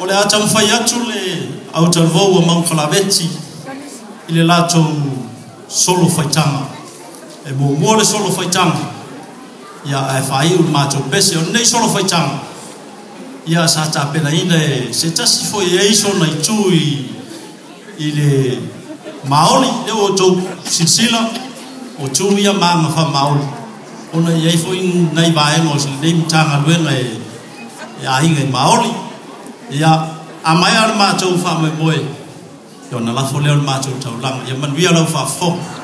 O le a taumafai atu le autalavou a Mount Kalaveti i le latou solo faitaga. E muamua le solo faitaga, ia ae faaiu le matou pese. O lenei solo faitaga, ia sa tapenaina e se tasi foi e ai sona itu i le maoli, lea ua outou silasila, o tu ia ma aga faamaoli, ona e i ai foi nai vaega o lenei Matagaluega e aiga i maoli. Ia, a maea le matou faamoemoe, ia ona lafo lea o le matou taulaga. Ia manuia lau faafofoga.